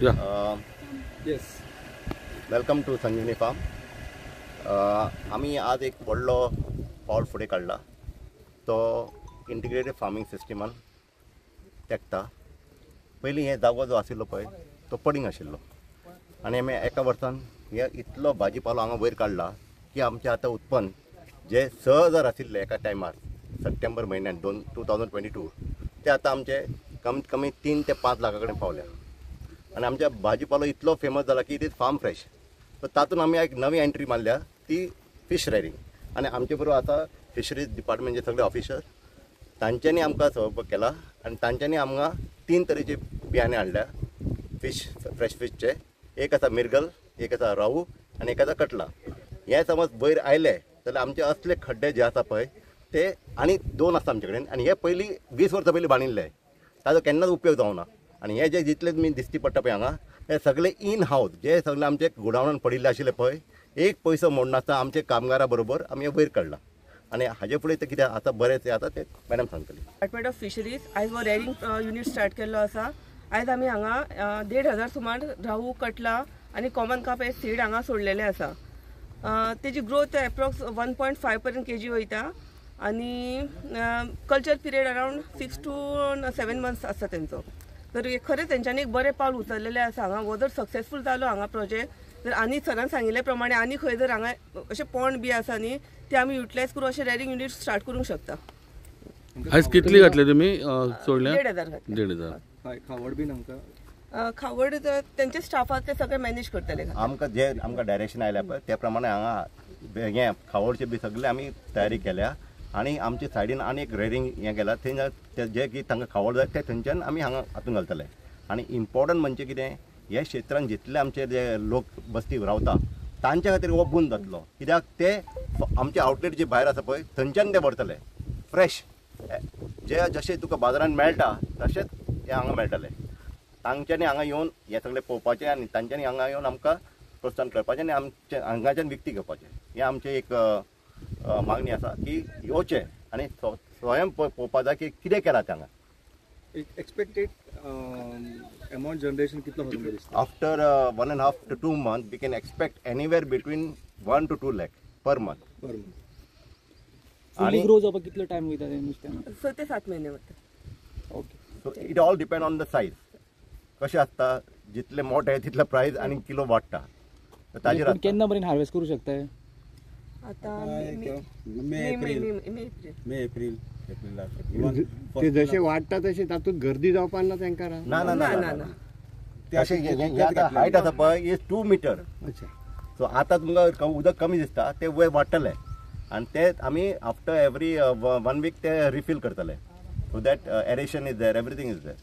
Yeah. Yes. Welcome to Sanjeevani Farm. आमी आज एक व्हडलो पावल फुडें काडला, तो इंटिग्रेटेड फार्मींग सिस्टमान तेकता. पयलीं हे जागो जो आशिल्लो पळय, तो पडींग आशिल्लो आनी आमी एका वर्सान हे इतलो भाजी पालो हांगा वयर काडला की आमचें आतां उत्पन्न जे 6000 आशिल्लें एका टायमार सप्टेंबर म्हयन्यान दोन 2022, ते आतां आमचे कमीत कमी 3 ते 5 लाखा कडेन पावल्या. आनी आमच्या भाजीपालो इतलो फेमस जाला की it is farm fresh. So तातूंत आमी एक नवी एंट्री मारल्या, ती फिश रेयरिंग. आनी आमचे बरोबर आतां फिशरीज डिपार्टमेंटचे सगळे ऑफिसर, तांच्यांनी आमकां सहयोग केला आनी तांच्यांनी आमकां तीन तरेचे बियाणे हाडल्या फिश, फ्रेश फिशचे. एक आसा मिरगल, एक आसा राहू आनी एक आसा कटला. हे समज वयर आयले जाल्यार आमचे असले खड्डे जे आसा पळय, ते आनी दोन आसा आमचे कडेन. आनी हे पयलीं 20 वर्सां पयलीं बांदिल्ले, ताजो केन्नाच उपयोग जावना. आनी हे जे जितले तुमी दिसती पडटा पळय हांगा, हे सगळे इन हावस जे सगळे आमचे गोडावनान पडिल्ले आशिल्ले पळय, एक पयसो मोडनासतना आमचे कामगारा बरोबर आमी हे वयर काडला. आनी हाजे फुडें ते कितें आतां बरें तें आतां ते मॅडम सांगतली. डिपार्टमेंट ऑफ फिशरीज आयज हो रेरिंग युनीट स्टार्ट केल्लो आसा. आयज आमी हांगा 1500 सुमार राहू, कटला आनी कॉमन कार्प हे सीड हांगा सोडलेले आसा. तेजी ग्रोथ एप्रॉक्स 1.5 पर्यंत केजी वयता आनी culture period around 6 to 7 months आसता तेंचो. तर हे खरेंच तेंच्यांनी एक बरें पावल उचललेलें आसा हांगा. हो जर सक्सेसफूल जालो हांगा प्रोजेक्ट, जर आनी सरान सांगिल्ले प्रमाणे आनी खंय जर हांगा अशें पॉन्ड बी आसा न्ही, ते आमी युटिलायज करून अशें रेरिंग युनीट स्टार्ट करूंक शकता. आयज कितली घातले तुमी सोडल्या? 1500 घातले. 1500. हय, खावड बीन हांकां? खावड तर तेंचे स्टाफाक ते सगळे मॅनेज करतले. आमकां जे आमकां डायरेक्शन आयल्या पळय, त्या प्रमाणे हांगा हें खावडचे बी सगळे आमी तयारी केल्या. आनी आमच्या सायडीन आनी एक रेरिंग हें केलां, थंय ते जे की तांकां खावड जाय ते थंयच्यान आमी हांगा हातून घालतले. आनी इम्पॉर्टंट म्हणजे कितें, हे क्षेत्रान जितले आमचे जे लोक बस्ती रावता, तांच्या खातीर हो बून जातलो, कित्याक ते आमचे आउटलेट जे भायर आसा पळय, थंयच्यान ते व्हरतले फ्रेश. जे जशें तुका बाजारान मेळटा तशेंच हे हांगा मेळटले. तांच्यांनी हांगा येवन हें सगळें पळोवपाचें आनी तांच्यांनी हांगा येवन आमकां प्रोत्साहन करपाचें आनी आमचें हांगाच्यान विकती घेवपाचें. हें आमचें एक मागणी आसा की येवचें आनी स्वयं पळोवपा जाय की कितें केलां तें हांगा. एक एक्सपेक्टेड अमाउंट जनरेशन कितलो हो तुमकां दिसता? After 1.5 to 2 month, we can expect anywhere between 1 to 2 lakh per month. बरोबर. फुली आणि ग्रो जावपाक कितलो टायम वयता ते नुस्त्यांक? 6 ते 7 म्हयने वता. Okay. So it all depend on the size. कशें आसता, जितले मोठे तितले प्रायस आनी किलो वाडटा. तर ताजेर पूण आसता. केन्ना पर्यंत हार्वेस्ट करूं शकताय? आता मे मे. मे. एप्रिल. मे, मे, एप्रिल. मे, एप्रिल, एप्रिल लास्ट. ते जशे वाडटा तशे तातूंत गर्दी जावपाक ना तांकां? ना ना. ना. ना. ना. ना. ना. तशें हे आतां हायट आसा पळय, is 2 metre. सो आतां तुमकां उदक कमी दिसता, ते वयर वाडटले आनी ते आमी आफ्टर एवरी वन वीक ते रिफील करतले, so that aeration is there, everything is there.